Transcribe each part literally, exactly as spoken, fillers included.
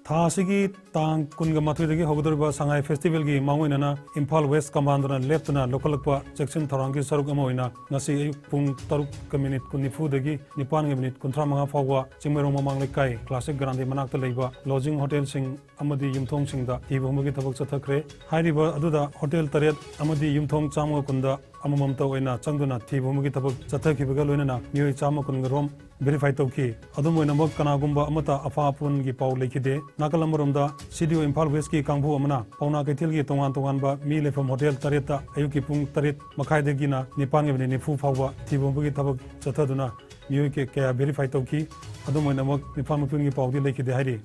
ꯊꯥ ꯑꯁꯤꯒꯤ ꯇꯥꯡ ꯀꯨꯟꯒ ꯃꯥꯊꯣꯏꯗꯒꯤ ꯍꯧꯒꯗꯧꯔꯤꯕ ꯁꯉꯥꯏ ꯐꯦꯁꯇꯤꯚꯦꯜꯒꯤ ꯃꯥꯡꯑꯣꯏꯅꯅ ꯏꯝꯐꯥꯜ ꯋꯦꯁ ꯀꯃꯥꯟꯗꯅ ꯂꯦꯞꯇꯅ ꯂꯧꯈꯠꯂꯛꯄ ꯆꯦꯛꯁꯤꯟ ꯊꯧꯔꯥꯡꯒꯤ ꯁꯔꯨꯛ ꯑꯃ ꯑꯣꯏꯅ ꯉꯁꯤ ꯑꯌꯨꯛ ꯄꯨꯡ ꯇꯔꯨꯛꯀ ꯃꯤꯅꯤꯠ ꯀꯨꯟꯅꯤꯐꯨꯗꯒꯤ ꯅꯤꯄꯥꯟꯒ ꯃꯤꯅꯤꯠ ꯀꯨꯟꯊ꯭ꯔꯥ ꯃꯉꯥ ꯐꯥꯎꯕ ꯆꯤꯡꯃꯩꯔꯣꯡ ꯃꯃꯥꯡ ꯂꯩꯀꯥꯏ ꯀ꯭ꯂꯥꯁꯤꯛ ꯒ꯭ꯔꯥꯟꯗꯤ ꯃꯅꯥꯛꯇ ꯂꯩꯕ ꯂꯣꯗꯖꯤꯡ ꯍꯣꯇꯦꯜꯁꯤꯡ ꯑꯃꯗꯤ ꯌꯨꯝꯊꯣꯡꯁꯤꯡꯗ ꯊꯤꯕ ꯍꯨꯝꯕꯒꯤ ꯊꯕꯛ ꯆꯠꯊꯈ꯭ꯔꯦ꯫ ꯍꯥꯏꯔꯤꯕ ꯑꯗꯨꯗ ꯍꯣꯇꯦꯜ ꯇꯔꯦꯠ ꯑꯃꯗꯤ ꯌꯨꯝꯊꯣꯡ ꯆꯥꯝꯃꯒ ꯀꯨꯟꯗ ꯑꯃꯃꯝꯇ ꯑꯣꯏꯅ ꯆꯪꯗꯨꯅ ꯊꯤꯕ ꯍꯨꯝꯕꯒꯤ ꯊꯕꯛ ꯆꯠꯊꯈꯤꯕꯒ ꯂꯣꯏꯅꯅ ꯃꯤꯑꯣꯏ ꯆꯥꯝꯃ ꯀꯨꯟꯒ ꯔꯣꯝ ꯚꯦꯔꯤꯐꯥꯏ ꯇꯧꯈꯤ꯫ ꯑꯗꯨꯝ ꯑꯣꯏꯅꯃꯛ ꯀꯅꯥꯒꯨꯝꯕ ꯑꯃꯠꯇ ꯑꯐꯥ ꯑꯄꯨꯟꯒꯤ ꯄꯥꯎ ꯂꯩꯈꯤꯗꯦ꯫ ꯅꯥꯀꯜ ꯑꯃꯔꯣꯝꯗ ꯁꯤ ꯗꯤ ꯑꯣ ꯏꯝꯐꯥꯜ ꯋꯦꯁꯀꯤ ꯀꯥꯡꯕꯨ ꯑꯃꯅ ꯄꯥꯎꯅꯥ ꯀꯩꯊꯦꯜꯒꯤ ꯇꯣꯉꯥꯟ ꯇꯣꯉꯥꯟꯕ ꯃꯤ ꯂꯩꯐꯝ ꯍꯣꯇꯦꯜ ꯇꯔꯦꯠꯇ ꯑꯌꯨꯛꯀꯤ ꯄꯨꯡ ꯇꯔꯦꯠ ꯃꯈꯥꯏꯗꯒꯤꯅ ꯅꯤꯄꯥꯟꯒꯤ ꯃꯤꯅꯤꯠ ꯅꯤꯐꯨ ꯐꯥꯎꯕ ꯊꯤꯕ ꯍꯨꯝꯕꯒꯤ ꯊꯕꯛ ꯆꯠꯊꯗꯨꯅ ꯃꯤꯑꯣꯏ ꯀꯌꯥ ꯚꯦꯔꯤꯐꯥꯏ ꯇꯧꯈꯤ꯫ ꯑꯗꯨꯝ ꯑꯣꯏꯅꯃꯛ ꯃꯤꯐꯥ ꯃꯄꯨꯟꯒꯤ ꯄꯥꯎꯗꯤ ꯂꯩꯈꯤꯗꯦ ꯍꯥꯏꯔꯤ꯫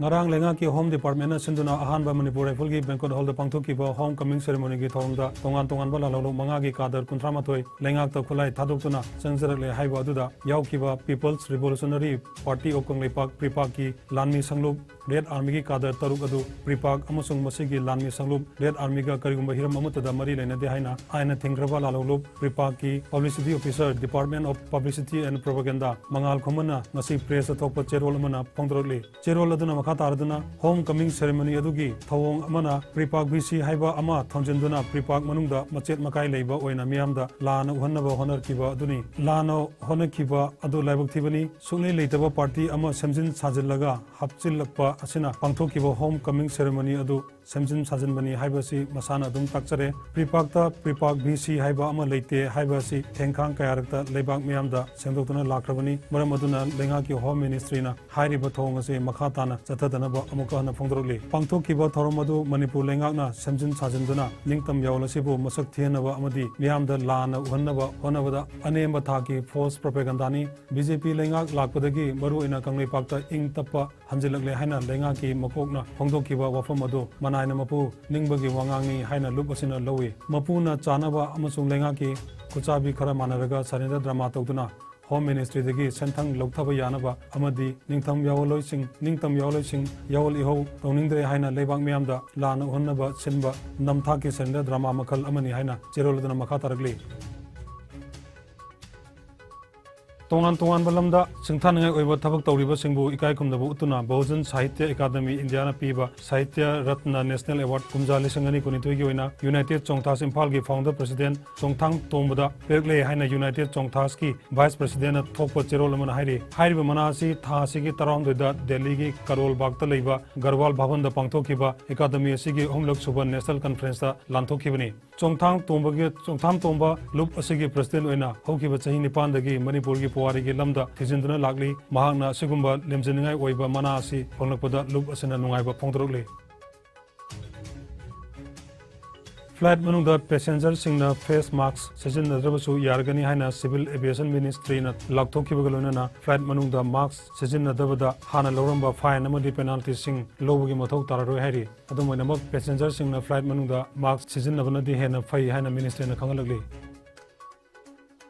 ꯉꯔꯥꯡ ꯂꯩꯉꯥꯛꯀꯤ ꯍꯣꯝ ꯗꯤꯄꯥꯔꯠꯃꯦꯟꯅ ꯁꯤꯟꯗꯨꯅ ꯑꯍꯥꯟꯕ ꯃꯅꯤꯄꯨꯔ ꯔꯥꯏꯐꯜꯒꯤ ꯕꯦꯡꯀꯣꯠ ꯍꯣꯜꯗ ꯄꯥꯡꯊꯣꯛꯈꯤꯕ ꯍꯣꯝ ꯀꯃꯤꯡ ꯁꯦꯔꯦꯃꯣꯅꯤꯒꯤ ꯊꯧꯔꯝꯗ ꯇꯣꯉꯥꯟ ꯇꯣꯉꯥꯟꯕ ꯂꯥꯜꯍꯧꯂꯨꯞ ꯃꯉꯥꯒꯤ ꯀꯥꯗꯔ ꯀꯨꯟꯊ꯭ꯔꯥ ꯃꯥꯊꯣꯏ ꯂꯩꯉꯥꯛꯇ ꯈꯨꯠꯂꯥꯏ ꯊꯥꯗꯣꯛꯇꯨꯅ ꯆꯪꯖꯔꯛꯂꯦ ꯍꯥꯏꯕ ꯑꯗꯨꯗ ꯌꯥꯎꯈꯤꯕ People's Revolutionary Party of Kangleipak, ꯄ꯭ꯔꯤꯄꯥꯛꯀꯤ ꯂꯥꯟꯃꯤ ꯁꯪꯂꯨꯞ ꯔꯦꯗ ꯑꯥꯔꯃꯤꯒꯤ ꯀꯥꯗꯔ ꯇꯔꯨꯛ ꯑꯗꯨ ꯄ꯭ꯔꯤꯄꯥꯛ ꯑꯃꯁꯨꯡ ꯃꯁꯤꯒꯤ ꯂꯥꯟꯃꯤ ꯁꯪꯂꯨꯞ ꯔꯦꯗ ꯑꯥꯔꯃꯤꯒ ꯀꯔꯤꯒꯨꯝꯕ ꯍꯤꯔꯝ ꯑꯃꯠꯇꯗ ꯃꯔꯤ ꯂꯩꯅꯗꯦ ꯍꯥꯏꯅ ꯑꯥꯏꯟꯅ ꯊꯤꯡꯈ꯭ꯔꯕ ꯂꯥꯜꯍꯧꯂꯨꯞ ꯄ꯭ꯔꯤꯄꯥꯛꯀꯤ publicity officer, Department of Publicity and Propaganda, ꯃꯉꯥꯜ ꯈꯨꯃꯟꯅ ꯉꯁꯤ ꯄ꯭ꯔꯦꯁꯇ ꯊꯣꯛꯄ ꯆꯦꯔꯣꯜ ꯑꯃꯅ ꯐꯣꯡꯗꯣꯔꯛꯂꯤ꯫ ꯆꯦꯔꯣꯜ ꯑꯗꯨꯅ ꯃꯈꯥ ꯇꯥꯔꯗꯨꯅ ꯍꯣꯝ ꯀꯃꯤꯡ ꯁꯦꯔꯦꯃꯣꯅꯤ ꯑꯗꯨꯒꯤ ꯊꯧꯑꯣꯡ ꯑꯃꯅ ꯄ꯭ꯔꯤꯄꯥꯛ ꯚꯤ ꯁꯤ ꯍꯥꯏꯕ ꯑꯃ ꯊꯝꯖꯤꯟꯗꯨꯅ ꯄ꯭ꯔꯤꯄꯥꯛ ꯃꯅꯨꯡꯗ ꯃꯆꯦꯠ ꯃꯀꯥꯏ ꯂꯩꯕ ꯑꯣꯏꯅ ꯃꯤꯌꯥꯝꯗ ꯂꯥꯟꯅ ꯎꯍꯟꯅꯕ ꯍꯣꯠꯅꯈꯤꯕ ꯑꯗꯨꯅꯤ꯫ ꯂꯥꯟꯅ ꯍꯣꯠꯅꯈꯤꯕ ꯑꯗꯨ ꯂꯥꯏꯕꯛ ꯊꯤꯕꯅꯤ꯫ ꯁꯨꯡꯂꯩ ꯂꯩꯇꯕ ꯄꯥꯔꯇꯤ ꯑꯃ ꯁꯦꯝꯖꯤꯟ ꯁꯥꯖꯤꯜꯂꯒ ꯍꯥꯞꯆꯤꯜꯂꯛꯄ ꯑꯁꯤꯅ ꯄꯥꯡꯊꯣꯛꯈꯤꯕ ꯍꯣꯝ ꯀꯃꯤꯡ ꯁꯦꯔꯦꯃꯣꯅꯤ ꯑꯗꯨ ꯁꯦꯝꯖꯤꯟ ꯁꯥꯖꯤꯟꯕꯅꯤ ꯍꯥꯏꯕꯁꯤ ꯃꯁꯥꯅ ꯑꯗꯨꯝ ꯇꯥꯛꯆꯔꯦ꯫ ꯄ꯭ꯔꯤꯄꯥꯛꯇ ꯄ꯭ꯔꯤꯄꯥꯛ ꯚꯤ ꯁꯤ ꯍꯥꯏꯕ ꯑꯃ ꯂꯩꯇꯦ ꯍꯥꯏꯕ ꯑꯁꯤ ꯊꯦꯡꯈꯥꯡ ꯀꯌꯥꯔꯛꯇ ꯂꯩꯕꯥꯛ ꯃꯤꯌꯥꯝꯗ ꯁꯦꯡꯗꯣꯛꯇꯨꯅ ꯂꯥꯛꯈ꯭ꯔꯕꯅꯤ꯫ ꯃꯔꯝ ꯑꯗꯨꯅ ꯂꯩꯉꯥꯛꯀꯤ ꯍꯣꯝ ꯃꯤꯅꯤꯁꯇ꯭ꯔꯤꯅ ꯍꯥꯏꯔꯤꯕ ꯊꯧꯑꯣꯡ ꯑꯁꯤ ꯃꯈꯥ ꯇꯥꯅ ꯆꯠꯊꯗꯅꯕ ꯑꯃꯨꯛꯀ ꯍꯟꯅ ꯐꯣꯡꯗꯣꯔꯛꯂꯤ꯫ ꯄꯥꯡꯊꯣꯛꯈꯤꯕ ꯊꯧꯔꯝ ꯑꯗꯨ ꯃꯅꯤꯄꯨꯔ ꯂꯩꯉꯥꯛꯅ ꯁꯦꯝꯖꯤꯟ ꯁꯥꯖꯤꯟꯗꯨꯅ ꯅꯤꯡꯇꯝ ꯌꯥꯑꯣꯜ ꯑꯁꯤꯕꯨ ꯃꯁꯛ ꯊꯤꯍꯟꯅꯕ ꯑꯃꯗꯤ ꯃꯤꯌꯥꯝꯗ ꯂꯥꯟꯅ ꯎꯍꯟꯅꯕ ꯍꯣꯠꯅꯕꯗ ꯑꯅꯦꯝꯕ ꯊꯥꯛꯀꯤ false propagandaꯅꯤ꯫ ꯕꯤ ꯖꯦ ꯄꯤ ꯂꯩꯉꯥꯛ ꯂꯥꯛꯄꯗꯒꯤ ꯃꯔꯨꯑꯣꯏꯅ ꯀꯪꯂꯩꯄꯥꯛꯇ ꯏꯪ ꯇꯞꯄ ꯍꯟꯖꯤꯜꯂꯛꯂꯦ ꯍꯥꯏꯅ ꯂꯩꯉꯥꯛꯀꯤ ꯃꯀꯣꯛꯅ ꯐꯣꯡꯗꯣꯛꯈꯤꯕ ꯋꯥꯐꯝ ꯑꯗꯨ ꯃꯅꯥꯏꯅ ꯃꯄꯨ ꯅꯤꯡꯕꯒꯤ ꯋꯥꯉꯥꯡꯅꯤ ꯍꯥꯏꯅ ꯂꯨꯞ ꯑꯁꯤꯅ ꯂꯧꯏ꯫ ꯃꯄꯨꯅ ꯆꯥꯅꯕ ꯑꯃꯁꯨꯡ ꯂꯩꯉꯥꯛꯀꯤ ꯈꯨꯠꯆꯥꯕꯤ ꯈꯔ ꯃꯥꯟꯅꯔꯒ surrender drama ꯇꯧꯗꯨꯅ ꯍꯣꯝ ꯃꯤꯅꯤꯁꯇ꯭ꯔꯤꯗꯒꯤ ꯁꯦꯟꯊꯪ ꯂꯧꯊꯕ ꯌꯥꯅꯕ ꯑꯃꯗꯤ ꯅꯤꯡꯊꯝ ꯌꯥꯑꯣꯜꯂꯣꯏꯁꯤꯡ, ꯅꯤꯡꯇꯝ ꯌꯥꯑꯣꯜꯂꯣꯏꯁꯤꯡ ꯌꯥꯑꯣꯜ ꯏꯍꯧ ꯇꯧꯅꯤꯡꯗ꯭ꯔꯦ ꯍꯥꯏꯅ ꯂꯩꯕꯥꯛ ꯃꯤꯌꯥꯝꯗ ꯂꯥꯟꯅ ꯎꯍꯟꯅꯕ ꯁꯤꯟꯕ ꯅꯝꯊꯥꯛꯀꯤ surrender drama ꯃꯈꯜ ꯑꯃꯅꯤ ꯍꯥꯏꯅ ꯆꯦꯔꯣꯜ ꯑꯗꯨꯅ ꯃꯈꯥ ꯇꯥꯔꯛꯂꯤ꯫ ꯇꯣꯉꯥꯟ ꯇꯣꯉꯥꯟꯕ ꯂꯝꯗ ꯁꯤꯡꯊꯥꯅꯤꯡꯉꯥꯏ ꯑꯣꯏꯕ ꯊꯕꯛ ꯇꯧꯔꯤꯕꯁꯤꯡꯕꯨ ꯏꯀꯥꯏ ꯈꯨꯝꯅꯕ ꯎꯠꯇꯨꯅ ꯕꯍꯨꯖꯟ ꯁꯥꯍꯤꯇ꯭ꯌ ꯑꯦꯀꯥꯗꯃꯤ ꯏꯟꯗꯤꯌꯥꯅ ꯄꯤꯕ ꯁꯥꯍꯤꯇ꯭ꯌ ꯔꯠꯅ ꯅꯦꯁꯅꯦꯜ ꯑꯦꯋꯥꯔꯗ ꯀꯨꯝꯖꯥ ꯂꯤꯁꯤꯡ ꯑꯅꯤ ꯀꯨꯟꯅꯤꯊꯣꯏꯒꯤ ꯑꯣꯏꯅ ꯌꯨꯅꯥꯏꯇꯦꯗ ꯆꯣꯡꯊꯥꯁ ꯏꯝꯐꯥꯜꯒꯤ ꯐꯥꯎꯟꯗꯔ ꯄ꯭ꯔꯁꯤꯗꯦꯟꯠ ꯆꯣꯡꯊꯥꯡ ꯇꯣꯝꯕꯗ ꯄꯤꯔꯛꯂꯦ ꯍꯥꯏꯅ ꯌꯨꯅꯥꯏꯇꯦꯗ ꯆꯣꯡꯊꯥꯁꯀꯤ ꯚꯥꯏꯁ ꯄ꯭ꯔꯁꯤꯗꯦꯟꯠꯅ ꯊꯣꯛꯄ ꯆꯦꯔꯣꯜ ꯑꯃꯅ ꯍꯥꯏꯔꯤ꯫ ꯍꯥꯏꯔꯤꯕ ꯃꯅꯥ ꯑꯁꯤ ꯊꯥ ꯑꯁꯤꯒꯤ ꯇꯔꯥꯍꯨꯝꯗꯣꯏꯗ ꯗꯦꯜꯂꯤꯒꯤ ꯀꯔꯣꯜ ꯕꯥꯒꯇ ꯂꯩꯕ ꯒꯔꯋꯥꯜ ꯚꯕꯟꯗ ꯄꯥꯡꯊꯣꯛꯈꯤꯕ ꯑꯦꯀꯥꯗꯃꯤ ꯑꯁꯤꯒꯤ ꯑꯍꯨꯝꯂꯛ ꯁꯨꯕ ꯅꯦꯁꯅꯦꯜ ꯀꯟꯐꯔꯦꯟꯁꯇ ꯂꯥꯟꯊꯣꯛꯈꯤꯕꯅꯤ꯫ ꯆꯣꯡꯊꯥꯡ ꯇꯣꯝꯕꯒꯤ, ꯆꯣꯡꯊꯥꯡ ꯇꯣꯝꯕ ꯂꯨꯞ ꯑꯁꯤꯒꯤ ꯄ꯭ꯔꯁꯤꯗꯦꯟꯠ ꯑꯣꯏꯅ ꯍꯧꯈꯤꯕ ꯆꯍꯤ ꯅꯤꯄꯥꯟꯗꯒꯤ ꯃꯅꯤꯄꯨꯔꯒꯤ ꯄꯨꯋꯥꯔꯤꯒꯤ ꯂꯝꯗ ꯊꯤꯖꯤꯟꯗꯨꯅ ꯂꯥꯛꯂꯤ꯫ ꯃꯍꯥꯛꯅ ꯑꯁꯤꯒꯨꯝꯕ ꯂꯦꯝꯖꯅꯤꯡꯉꯥꯏ ꯑꯣꯏꯕ ꯃꯅꯥ ꯑꯁꯤ ꯐꯪꯂꯛꯄꯗ ꯂꯨꯞ ꯑꯁꯤꯅ ꯅꯨꯡꯉꯥꯏꯕ ꯐꯣꯡꯗꯣꯔꯛꯂꯤ꯫ ꯐ꯭ꯂꯥꯏꯠ ꯃꯅꯨꯡꯗ ꯄꯦꯁꯦꯟꯖꯔꯁꯤꯡꯅ ꯐꯦꯁ ꯃꯥꯁꯛ ꯁꯤꯖꯤꯟꯅꯗ꯭ꯔꯕꯁꯨ ꯌꯥꯔꯒꯅꯤ ꯍꯥꯏꯅ ꯁꯤꯚꯤꯜ ꯑꯦꯚꯤꯌꯦꯁꯟ ꯃꯤꯅꯤꯁꯇ꯭ꯔꯤꯅ ꯂꯥꯎꯊꯣꯛꯈꯤꯕꯒ ꯂꯣꯏꯅꯅ ꯐ꯭ꯂꯥꯏꯠ ꯃꯅꯨꯡꯗ ꯃꯥꯁꯛ ꯁꯤꯖꯤꯟꯅꯗꯕꯗ ꯍꯥꯟꯅ ꯂꯧꯔꯝꯕ ꯐꯥꯏꯟ ꯑꯃꯗꯤ ꯄꯦꯅꯥꯜꯇꯤꯁꯤꯡ ꯂꯧꯕꯒꯤ ꯃꯊꯧ ꯇꯥꯔꯔꯣꯏ ꯍꯥꯏꯔꯤ꯫ ꯑꯗꯨꯝ ꯑꯣꯏꯅꯃꯛ, ꯄꯦꯁꯦꯟꯖꯔꯁꯤꯡꯅ ꯐ꯭ꯂꯥꯏꯠ ꯃꯅꯨꯡꯗ ꯃꯥꯁꯛ ꯁꯤꯖꯤꯟꯅꯕꯅꯗꯤ ꯍꯦꯟꯅ ꯐꯩ ꯍꯥꯏꯅ ꯃꯤꯅꯤꯁꯇ꯭ꯔꯤꯅ ꯈꯪꯍꯜꯂꯛꯂꯤ꯫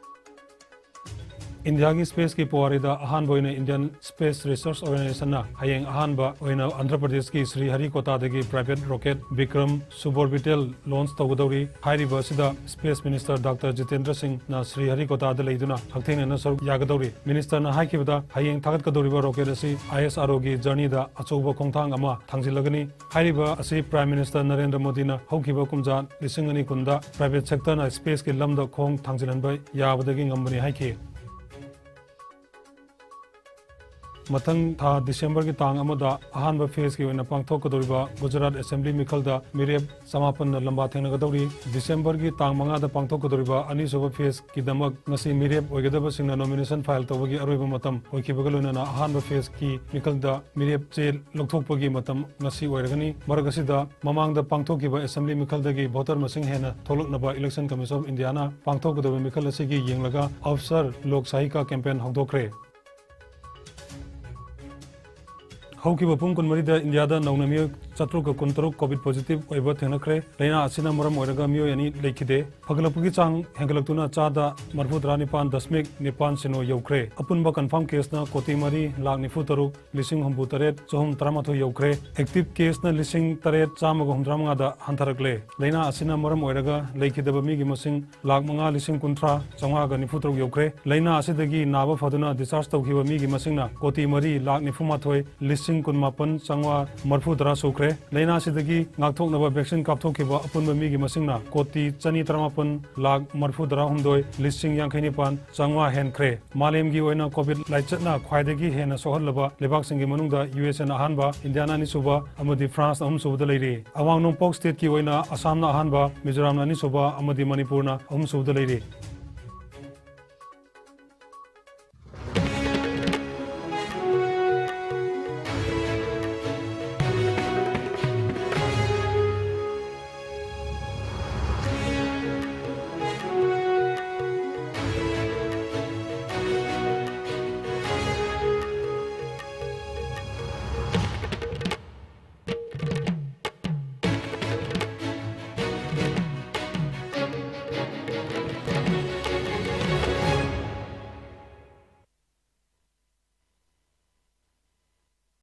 ꯏꯟꯗꯤꯌꯥꯒꯤ ꯁ꯭ꯄꯦꯁꯀꯤ ꯄꯨꯋꯥꯔꯤꯗ ꯑꯍꯥꯟꯕ ꯑꯣꯏꯅ ꯏꯟꯗꯤꯌꯟ ꯁ꯭ꯄꯦꯁ ꯔꯤꯁꯔꯆ ꯑꯣꯔꯒꯅꯥꯏꯖꯦꯁꯟꯅ ꯍꯌꯦꯡ ꯑꯍꯥꯟꯕ ꯑꯣꯏꯅ ꯑꯟꯙ꯭ꯔ ꯄ꯭ꯔꯗꯦꯁꯀꯤ ꯁ꯭ꯔꯤ ꯍꯔꯤꯀꯣꯇꯥꯗꯒꯤ private rocket Vikram suborbital launch ꯇꯧꯒꯗꯧꯔꯤ꯫ ꯍꯥꯏꯔꯤꯕ ꯑꯁꯤꯗ ꯁ꯭ꯄꯦꯁ ꯃꯤꯅꯤꯁꯇꯔ ꯗꯥꯛꯇꯔ ꯖꯤꯇꯦꯟꯗ꯭ꯔ ꯁꯤꯡꯅ ꯁ꯭ꯔꯤ ꯍꯔꯤꯀꯣꯇꯥꯗ ꯂꯩꯗꯨꯅ ꯍꯛꯊꯦꯡꯅꯅ ꯁꯔꯨꯛ ꯌꯥꯒꯗꯧꯔꯤ꯫ ꯃꯤꯅꯤꯁꯇꯔꯅ ꯍꯥꯏꯈꯤꯕꯗ, ꯍꯌꯦꯡ ꯊꯥꯒꯠꯀꯗꯧꯔꯤꯕ ꯔꯣꯀꯦꯠ ꯑꯁꯤ ꯑꯥꯏ ꯑꯦꯁ ꯑꯥꯔ ꯑꯣꯒꯤ ꯖꯔꯅꯤꯗ ꯑꯆꯧꯕ ꯈꯣꯡꯊꯥꯡ ꯑꯃ ꯊꯥꯡꯖꯤꯜꯂꯒꯅꯤ꯫ ꯍꯥꯏꯔꯤꯕ ꯑꯁꯤ ꯄ꯭ꯔꯥꯏꯝ ꯃꯤꯅꯤꯁꯇꯔ ꯅꯔꯦꯟꯗ꯭ꯔ ꯃꯣꯗꯤꯅ ꯍꯧꯈꯤꯕ ꯀꯨꯝꯖꯥ ꯂꯤꯁꯤꯡ ꯑꯅꯤ ꯀꯨꯟꯗ ꯄ꯭ꯔꯥꯏꯚꯦꯠ ꯁꯦꯛꯇꯔꯅ ꯁ꯭ꯄꯦꯁꯀꯤ ꯂꯝꯗ ꯈꯣꯡ ꯊꯥꯡꯖꯤꯜꯍꯟꯕ ꯌꯥꯕꯗꯒꯤ ꯉꯝꯕꯅꯤ ꯍꯥꯏꯈꯤ꯫ ꯃꯊꯪ ꯊꯥ ꯗꯤꯁꯦꯝꯕꯔꯒꯤ ꯇꯥꯡ ꯑꯃꯗ ꯑꯍꯥꯟꯕ ꯐꯦꯖꯀꯤ ꯑꯣꯏꯅ ꯄꯥꯡꯊꯣꯛꯀꯗꯧꯔꯤꯕ ꯒꯨꯖꯔꯥꯠ ꯑꯦꯁꯦꯝꯕ꯭ꯂꯤ ꯃꯤꯈꯜꯗ ꯃꯤꯔꯦꯞ ꯆꯃꯥꯄꯟꯅ ꯂꯝꯕꯥ ꯊꯦꯡꯅꯒꯗꯧꯔꯤ꯫ ꯗꯤꯁꯦꯝꯕꯔꯒꯤ ꯇꯥꯡ ꯃꯉꯥꯗ ꯄꯥꯡꯊꯣꯛꯀꯗꯧꯔꯤꯕ ꯑꯅꯤꯁꯨꯕ ꯐꯦꯖꯀꯤꯗꯃꯛ ꯉꯁꯤ ꯃꯤꯔꯦꯞ ꯑꯣꯏꯒꯗꯕꯁꯤꯡꯅ ꯅꯣꯃꯤꯅꯦꯁꯟ ꯐꯥꯏꯜ ꯇꯧꯕꯒꯤ ꯑꯔꯣꯏꯕ ꯃꯇꯝ ꯑꯣꯏꯈꯤꯕꯒ ꯂꯣꯏꯅꯅ ꯑꯍꯥꯟꯕ ꯐꯦꯖꯀꯤ ꯃꯤꯈꯜꯗ ꯃꯤꯔꯦꯞ ꯆꯦ ꯂꯧꯊꯣꯛꯄꯒꯤ ꯃꯇꯝ ꯉꯁꯤ ꯑꯣꯏꯔꯒꯅꯤ꯫ ꯃꯔꯛ ꯑꯁꯤꯗ, ꯃꯃꯥꯡꯗ ꯄꯥꯡꯊꯣꯛꯈꯤꯕ ꯑꯦꯁꯦꯝꯕ꯭ꯂꯤ ꯃꯤꯈꯜꯗꯒꯤ ꯚꯣꯇꯔ ꯃꯁꯤꯡ ꯍꯦꯟꯅ ꯊꯣꯛꯂꯛꯅꯕ Election Commission of Indiaꯅ ꯄꯥꯡꯊꯣꯛꯀꯗꯕ ꯃꯤꯈꯜ ꯑꯁꯤꯒꯤ ꯌꯦꯡꯂꯒ ꯑꯞꯁꯔ ꯂꯣꯛ ꯁꯥꯍꯤꯀꯥ ꯀꯦꯝꯄꯦꯟ ꯍꯧꯗꯣꯛꯈ꯭ꯔꯦ꯫ ꯍꯧꯈꯤꯕ ꯄꯨꯡ ꯀꯨꯟꯃꯔꯤꯗ ꯏꯟꯗꯤꯌꯥꯗ ꯅꯧꯅ ꯃꯤꯑꯣꯏ ꯆꯥꯇ꯭ꯔꯨꯛꯀ ꯀꯨꯟꯇꯔꯨꯛ COVID positive ꯑꯣꯏꯕ ꯊꯦꯡꯅꯈ꯭ꯔꯦ꯫ ꯂꯥꯏꯅꯥ ꯑꯁꯤꯅ ꯃꯔꯝ ꯑꯣꯏꯔꯒ ꯃꯤꯑꯣꯏ ꯑꯅꯤ ꯂꯩꯈꯤꯗꯦ꯫ ꯐꯒꯠꯂꯛꯄꯒꯤ ꯆꯥꯡ ꯍꯦꯟꯒꯠꯂꯛꯇꯨꯅ ꯆꯥꯗ ꯃꯔꯤꯐꯨ ꯇꯔꯥ ꯅꯤꯄꯥꯟ ꯗꯁꯃꯤꯛ ꯅꯤꯄꯥꯟ ꯁꯤꯅꯣ ꯌꯧꯈ꯭ꯔꯦ꯫ ꯑꯄꯨꯟꯕ confirm caseꯅ ꯀꯣꯇꯤ ꯃꯔꯤ ꯂꯥꯈ ꯅꯤꯐꯨ ꯇꯔꯨꯛ ꯂꯤꯁꯤꯡ ꯍꯨꯝꯐꯨ ꯇꯔꯦꯠ ꯆꯍꯨꯝ ꯇꯔꯥꯃꯥꯊꯣꯏ ꯌꯧꯈ꯭ꯔꯦ꯫ Active caseꯅ ꯂꯤꯁꯤꯡ ꯇꯔꯦꯠ ꯆꯥꯝꯃꯒ ꯍꯨꯝꯐꯨꯇꯔꯥ ꯃꯉꯥꯗ ꯍꯟꯊꯔꯛꯂꯦ꯫ ꯂꯥꯏꯅꯥ ꯑꯁꯤꯅ ꯃꯔꯝ ꯑꯣꯏꯔꯒ ꯂꯩꯈꯤꯗꯕ ꯃꯤꯒꯤ ꯃꯁꯤꯡ ꯂꯥꯈ ꯃꯉꯥ ꯂꯤꯁꯤꯡ ꯀꯨꯟꯊ꯭ꯔꯥ ꯆꯥꯝꯃꯉꯥꯒ ꯅꯤꯐꯨ ꯇꯔꯨꯛ ꯌꯧꯈ꯭ꯔꯦ꯫ ꯂꯥꯏꯅꯥ ꯑꯁꯤꯗꯒꯤ ꯅꯥꯕ ꯐꯗꯨꯅ discharge ꯇꯧꯈꯤꯕ ꯃꯤꯒꯤ ꯃꯁꯤꯡꯅ ꯀꯣꯇꯤ ꯃꯔꯤ ꯂꯥꯈ ꯅꯤꯐꯨ ꯃꯥꯊꯣꯏ ꯂꯤꯁꯤꯡ ꯀꯨꯟ ꯃꯥꯄꯟ ꯆꯥꯝꯃꯉꯥ ꯃꯔꯤꯐꯨ ꯇꯔꯥ ꯁꯨꯈ꯭ꯔꯦ꯫ ꯂꯥꯏꯅꯥ ꯑꯁꯤꯗꯒꯤ ꯉꯥꯛꯊꯣꯛꯅꯕ vaccine ꯀꯥꯞꯊꯣꯛꯈꯤꯕ ꯑꯄꯨꯟꯕ ꯃꯤꯒꯤ ꯃꯁꯤꯡꯅ ꯀꯣꯇꯤ ꯆꯅꯤ ꯇꯔꯥꯃꯥꯄꯟ ꯂꯥꯈ ꯃꯔꯤꯐꯨ ꯇꯔꯥꯍꯨꯝꯗꯣꯏ ꯂꯤꯁꯤꯡ ꯌꯥꯡꯈꯩ ꯅꯤꯄꯥꯟ ꯆꯥꯝꯃꯉꯥ ꯍꯦꯟꯈ꯭ꯔꯦ꯫ ꯃꯥꯂꯦꯝꯒꯤ ꯑꯣꯏꯅ COVID ꯂꯥꯏꯆꯠꯅ ꯈ꯭ꯋꯥꯏꯗꯒꯤ ꯍꯦꯟꯅ ꯁꯣꯛꯍꯜꯂꯕ ꯂꯩꯕꯥꯛꯁꯤꯡꯒꯤ ꯃꯅꯨꯡꯗ USAꯅ ꯑꯍꯥꯟꯕ, ꯏꯟꯗꯤꯌꯥꯅ ꯑꯅꯤꯁꯨꯕ ꯑꯃꯗꯤ ꯐ꯭ꯔꯥꯟꯁꯅ ꯑꯍꯨꯝꯁꯨꯕꯗ ꯂꯩꯔꯤ꯫ ꯑꯋꯥꯡ ꯅꯣꯡꯄꯣꯛ stateꯀꯤ ꯑꯣꯏꯅ ꯑꯁꯥꯝꯅ ꯑꯍꯥꯟꯕ, ꯃꯤꯖꯣꯔꯥꯝꯅ ꯑꯅꯤꯁꯨꯕ ꯑꯃꯗꯤ ꯃꯅꯤꯄꯨꯔꯅ ꯑꯍꯨꯝꯁꯨꯕꯗ ꯂꯩꯔꯤ꯫